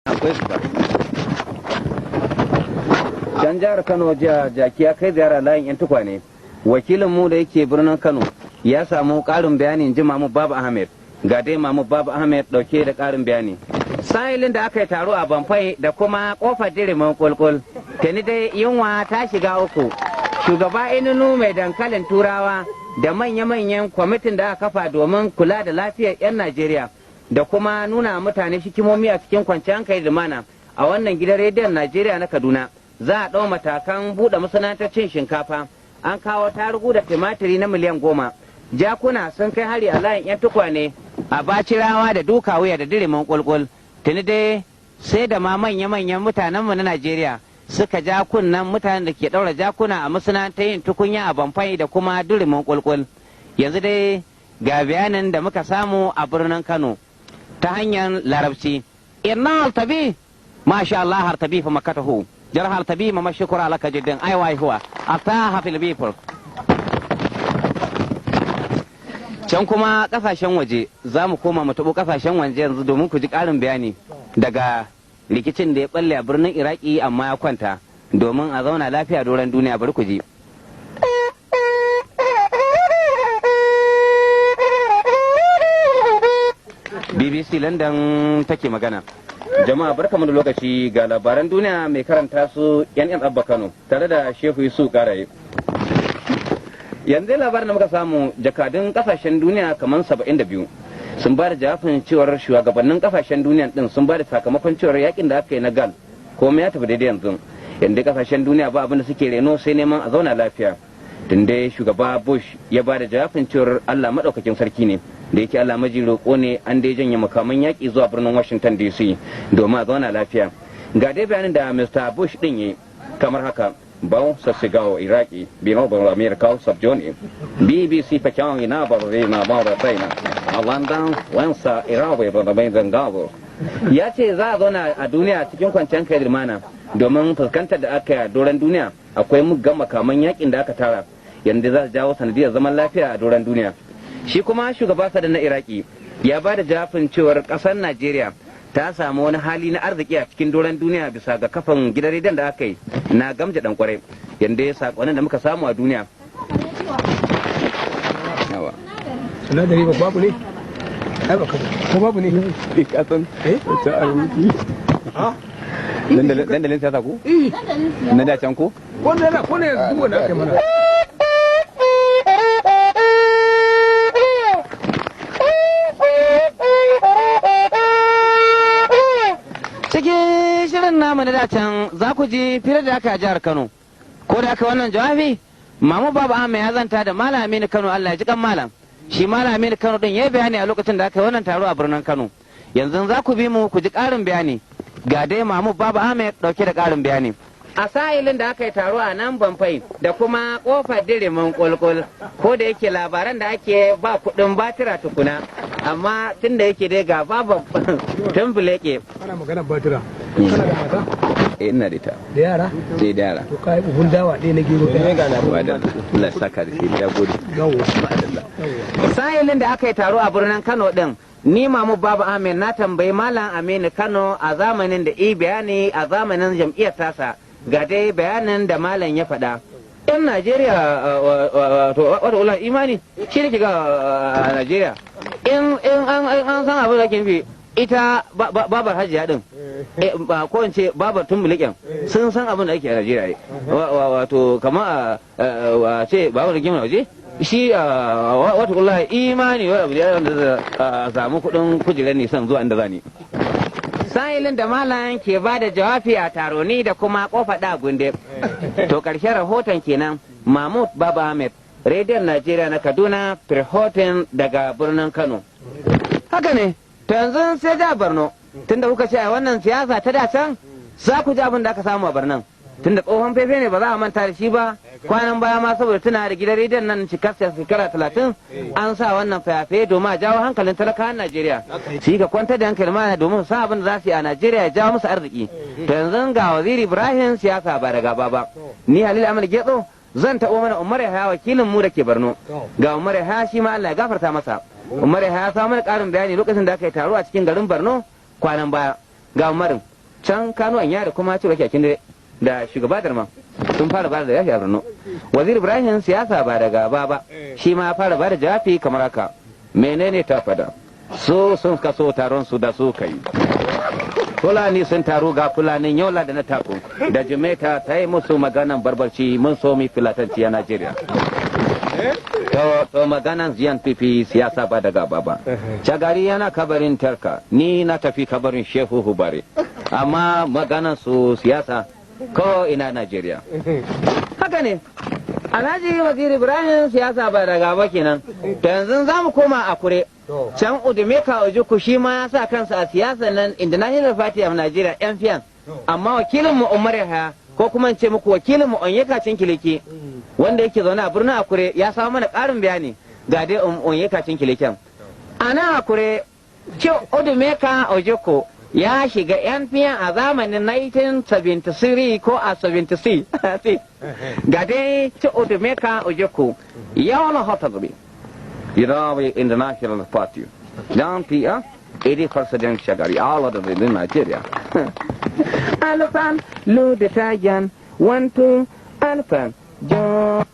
Akwai su ba. Can jihar Kano jiya jaki ya kai ziyara layin yan tukwane. Wakilin mu da yake birnin Kano ya samu karin bayani ji Mamu Babu Ahmed. Ga dai Mamu Babu Ahmed dauke da karin bayani. Sa'ilin da aka yi taro a Banfai da kuma kofar dirimin kulkul, tuni dai yunwa ta shiga uku. Shugaba Inunu mai dankalin Turawa da manya-manyan kwamitin da aka kafa domin kula da lafiyar 'yan Najeriya da kuma nuna mutane shikimomi a cikin kwanciyar hankali da mana a wannan gidan rediyon Najeriya na Kaduna za a ɗau matakan buɗe masana'antar cin shinkafa. An kawo tarugu da tumatiri na miliyan 10. Jakuna sun kai hari a layin 'yan tukwane a Bacirawa da duka wuya da dirimin kulkul. Tuni dai sai da ma manya-manyan mutanenmu na Najeriya suka ja kunnen mutanen da ke ɗaura jakuna a masana'antar yin tukunya a Banfai da kuma durimin kulkul. Yanzu dai ga bayanin da muka samu a birnin Kano ta hanyar Larabci. Inna altabi masha Allah hartabi fa makatahu jarha altabi ma mashkura laka jiddan ai wai huwa ataha fil bifur. Can kuma kasashen waje za mu koma mu taɓo kasashen waje yanzu domin ku ji ƙarin bayani daga rikicin da ya balle a birnin Iraki amma ya kwanta domin a zauna lafiya doron duniya. Bari ku ji. BBC London take magana. Jama'a, barkamu da lokaci. Ga labaran duniya, mai karanta su yan Abba Kano tare da Shehu Yusuf Karaye. Yanzu labarin da muka samu, jakadun kasashen duniya kamar 72 sun ba da jawabin cewar shugabannin kasashen duniya din sun ba da sakamakon cewar yakin da aka yi na gal komai ya tafi daidai. Yanzu yanzu kasashen duniya ba abin da suke reno sai neman a zauna lafiya. Tun dai shugaba Bush ya ba da jawabin cewar Allah madaukakin sarki ne da yake Allah maji roƙo ne, an dai janye makaman yaƙi zuwa birnin Washington DC domin a zauna lafiya. Ga dai bayanin da Mr. Bush din yi kamar haka: Bom sassigao Iraki bino Amerika sabjoni BBC pekyan ina barina barina a London wansa Irawe barina. Ya ce za a zauna a duniya cikin kwanciyar kai mana domin fuskantar da aka yi a doron duniya akwai muggan makaman yakin da aka tara yanda za su jawo sanadiyar zaman lafiya a doron duniya. Shi kuma shugaba Saddam na Iraki ya ba da jafin cewar kasar Najeriya ta samu wani hali na arziki a cikin doron duniya bisa ga kafan gidan rediyon da aka yi na gamja dan kwarai. Yanda ya sakonin da muka samu a duniya. Sinadari ba babu ne? Ai ba ko babu ne? Kasan Eh? ta arziki dandalin siyasa ko na da can ko. Ko ne na ko ne duk wanda aka yi mana. Cikin shirin namu na dacen za ku ji fira da aka a jihar Kano. Ko da aka wannan jawabi, Mamu Babu Ahmed ya zanta da Malam Aminu Kano, Allah ya ji kan malam. Shi Malam Aminu Kano din ya bayani a lokacin da aka yi wannan taro a birnin Kano. Yanzu za ku bi mu ku ji ƙarin bayani. Ga dai Mamu Babu Ahmed dauke da ƙarin bayani. A sa'ilin da aka yi taro a nan Banfai da kuma kofar dirimin kulkul, ko da yake labaran da ake ba kuɗin batira tukuna, amma tun da yake dai ga babu tumbuleke. Ana magana batira. Kana da mata? Eh, ina da ita. Da yara? Sai da yara. To kai buhun dawa ɗaya na gero ɗaya. Madalla. Allah ya saka da shi, ya gode. Yawwa. Madalla. Yawwa. Sa'ilin da aka yi taro a birnin Kano din, ni Mamu Babu Ahmed na tambayi Malam Aminu Kano a zamanin da i bayani a zamanin jam'iyyar tasa. Ga dai bayanin da malam ya faɗa. Yan Najeriya, wato wata ulan imani shi ne ke ga Najeriya. In an san abin da ke nufi ita babar hajiya din. Ba ko in ce babar tumbulikin sun san abin da ake a Najeriya ai. Wato kamar a ce babar rigima waje shi wata wallahi imani wa abu da wanda zai samu kuɗin kujerar nisan zuwa inda zani. Sa'ilin da malam ke ba da jawabi a taroni da kuma kofa da gunde. To ƙarshen rahoton kenan, Mahmud Baba Ahmed, Rediyon Najeriya na Kaduna, rahoton daga birnin Kano. Haka ne, to yanzu sai da Borno, tunda kuka ce a wannan siyasa ta da can za ku ji abin da aka samu a Borno. Tunda tsohon fefe ne ba za a manta da shi ba, kwanan baya ma saboda tuna da gidan rediyon nan cikar shekara 30 an sa wannan fayafaye domin a jawo hankalin talakawan Najeriya. Su yi ka kwantar da hankali mana domin su san abin da za su yi a Najeriya ya jawo musu arziki. To yanzu ga Waziri Ibrahim siyasa ba da gaba ba. Ni Halil Amal Getso zan taɓo mana Umar Yahaya, wakilin mu da ke Borno. Ga Umar Yahaya, shi ma Allah ya gafarta masa. Umar Yahaya ya samu mana ƙarin bayani lokacin da aka yi taro a cikin garin Borno kwanan baya. Ga Umarin. Can Kano Anya da kuma Ciro Kyakin da shugaba Darman sun fara bada da yafi a Borno. Wazir Ibrahim siyasa ba da gaba ba, shi ma fara bada jawabi kamar haka. Menene ta fada? Su sun kaso taron su da su kai. Fulani sun taru ga Fulanin Yola da na Taku da Jimeta ta yi musu maganan barbarci mun so mi filatanci a Najeriya. To maganan GNPP siyasa ba da gaba ba. Shagari yana kabarin Tarka, ni na tafi kabarin Shehu Hubare. Amma maganan su siyasa ko ina Najeriya. Haka ne. Alhaji Waziri Ibrahim siyasa ba da gaba kenan. To yanzu za mu koma a Kure. Can Udumeka Ojukwu shi ma ya sa kansa a siyasa nan International Party of Nigeria NPN. Amma wakilin mu Umar Yahaya ko kuma in ce muku wakilin mu Onyeka Cinkiliki wanda yake zaune a birnin Akure ya samu mana ƙarin bayani ga dai Onyeka Cinkiliken. A nan Akure ce Udumeka Ojukwu ya shiga NPN a zamanin 1973 ko a 76. Ga dai ce Udumeka Ojukwu ya wani hota gobe. Irawi International Party. John P.R. 80 President Shagari, all of them in Nigeria. Alifan, Luditayan, 1, 2, Alifan, John.